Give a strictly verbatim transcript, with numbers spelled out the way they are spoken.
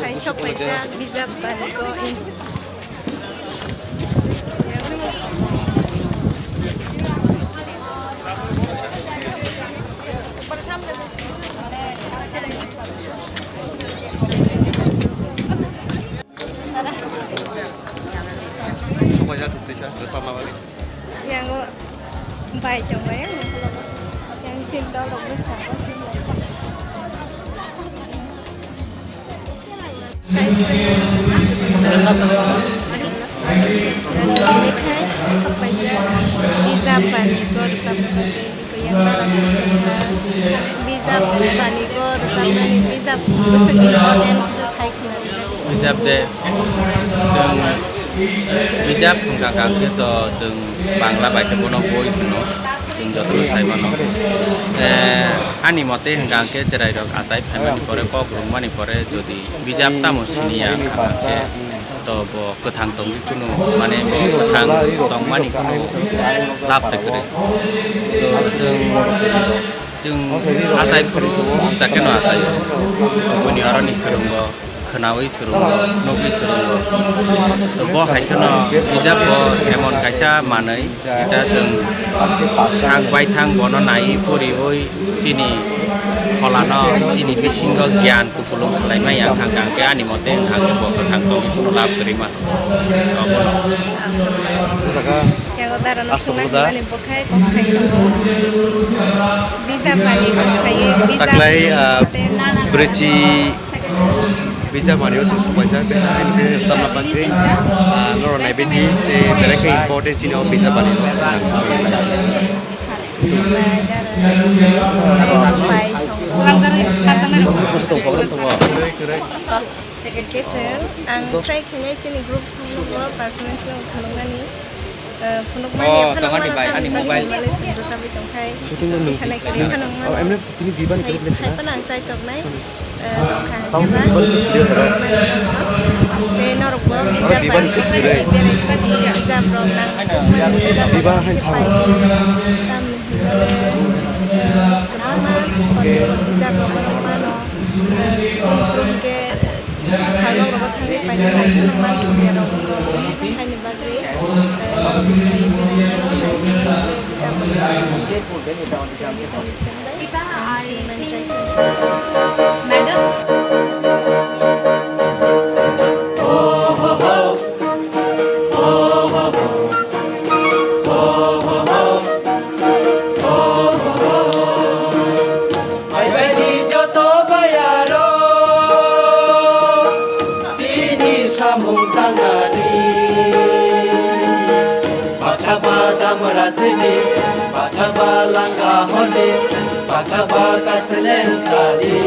Hai sok paijak bijap bani ko in. Yang bai tong bai yang yang sin dol rok bwskango. Bijap bani gor bijap bani gor bijap bwswk important kisa sai khna. Bijap de chwng bijap hwnkha khe to chwng Bangla bai khe bono boi hwno. Chwng jotono sai mano. Eh, ani mote hwnkha hwnkhe cherai rok achai phaimani pore, kok rwngmani pore jodi bijap tamo siniya hwnkha hwnkhe to bo kwthang tongwi kunu, mane bo kwthang tongmani kunu lab se kwrwi. To chwng, chwng achai phuru bukcha kheno achai. Boni oroni swrwngo. Khwnawi swrwngo, nugwi swrwngo. To bo hai kheno bijap bo emon kaisa manwi, eta chwng sak baithang bono naiwi poriwi chini pholano, chini bisingo giyan kupulung khlai maya wngkha hwnkhe ani mote wngkha hwnkhe bo kwthang tongwi kheno lab kwrwi mano. Obono. Yago darano Aswk swngna da. Hwnmani bo khai kok sai tongo. Bijap bani kok khaiwi bijap Taklai, ah, tei nana brwichi Bijap manwi se subaijak, tei haino khe samna bagwi, ah, norok naibaidi, tei belai khe important chini o bijap manwi. Khe chwng ang try khainai chini group song no performance no khanuknani. Eh, phunukmani Oh, phano tongani mano bai, tamo ani bagwi mobile. Himalaising bwsabwi tongkhai. Shooting no Isana nungkha. Kiri phano Oh, mano. Emre tini Biban Hai, kiri hai phano ang chai toknai. Eh, tongkha. Tamo Biban kiri kiri jaga. Tei norok bo Oro bijap Biban bai kiri kiri. Berai kiri bijap rok nang. Biban hai thang. Tamni hwnba le, eh, kwbangma bijap rok mano. Eh, hwnkhe Salrok rogo thangwi paina nai kheno man rwya rok rok tini thang khaini bagwi, eh, Madam. Phaibadi joto bayaro, chini samung tangnani. Baksa ba damra thwini, baksa ba langa holi, baksa ba kaseleng kali.